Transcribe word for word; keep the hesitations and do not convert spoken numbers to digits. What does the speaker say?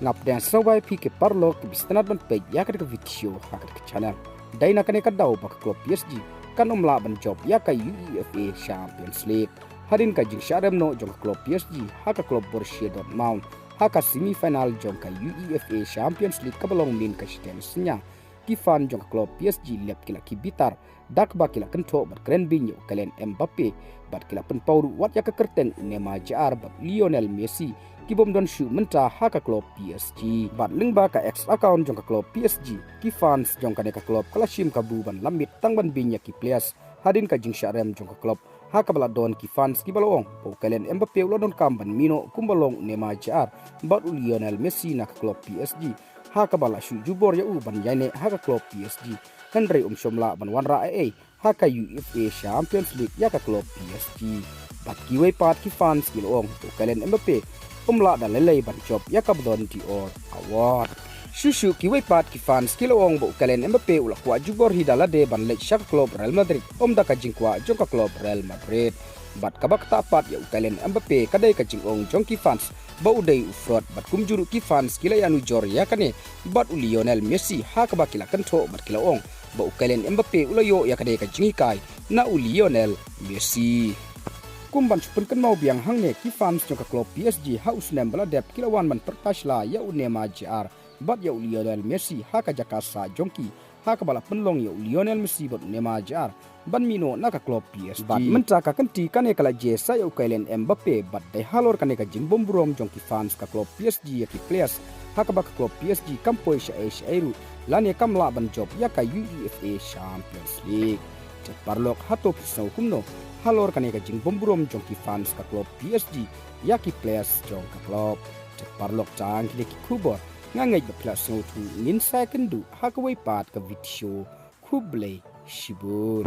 Nga pdiang sngewbha ïa phi ki paralok kiba sngewtynnat ban peit ïa kane ka video ha kane ka channel. Dei na kane ka daw ba ka club P S G kan ym lah ban jop ïa ka UEFA Champions League hadien ka jingshah rem noh jong ka club P S G ha ka club Borussia Dortmund ha ka semi final jong ka UEFA Champions League kaba long mynta ka shiteng synñia. Ki fan jong ka club P S G lep ki la ki bitar da kaba ki la kynthoh bad kren beiñ ïa u Kylian Mbappe bad ki la pynpaw ruh wat ïa ka kyrteng u Neymar Jr bad Lionel Messi kibym don shuh mynta ha ka club P S G. Bad lyngba ka X account jong ka club P S G, ki fans jong kane ka club ka la shim kabu ban lamit tang ban beiñ ïa ki players hadien ka jingshah rem jong ka club ha kaba la don ki fans kiba la ong ba u Kylian Mbappe u la donkam ban mih noh kumba long u Neymar Jr bad u Lionel Messi na ka club P S G ha kaba la shu jubor ïa u ban ïaineh ha ka club P S G. Hynrei um shym lah ban wanrah ei ei ha ka UEFA Champions League ïa ka club P S G. Bad kiwei pat ki fans ki la ong ba u Kylian Mbappe um lah da lei lei ban jop ïa ka Ballon d'Or award. Shuh shuh kiwei pat ki fans ki la ong ba u Kylian Mbappe u la kwah jubor hi da lade ban leit sha ka club Real Madrid, ym da ka jingkwah jong ka club Real Madrid. Bad kaba ktah pat ïa u Kylian Mbappe ka dei ka jingong jong ki fans ba u dei u fraud bad kumjuh ruh ki fans ki la ïanujor ïa kane bad u Lionel Messi ha kaba ki la kynthoh bad ki la ong ba u Kylian Mbappe u la ïoh ïa kane ka jinghikai na u Lionel Messi. Kum ban shu pynkynmaw biang hangne, ki fans jong ka club P S G ha u snem ba la dep ki la wan ban pyrta sla ïa u Neymar Jr bad ïa u Lionel Messi ha ka jaka sah jong ki ha kaba la pynlong ïa u Lionel Messi bad u Neymar Jr ban mih noh na ka club P S G. Bad mynta ka kynti kane ka la jia sa ïa u Kylian Mbappe bad dei halor kane ka jingbymburom jong ki fans ka club P S G ïa ki players ha kaba ka club P S G kam poi shaei shaei ruh lane kam lah ban jop ïa ka UEFA Champions League. Te paralok, hato phi sngew kumno halor kane ka jingbymburom jong ki fans ka club P S G ïa ki players jong ka club? Te paralok, tang kine ki khubor, nga ngeit ba phi la sngewthuh. Ngin sa ïakynduh ha kawei pat ka video. Khublei shibun.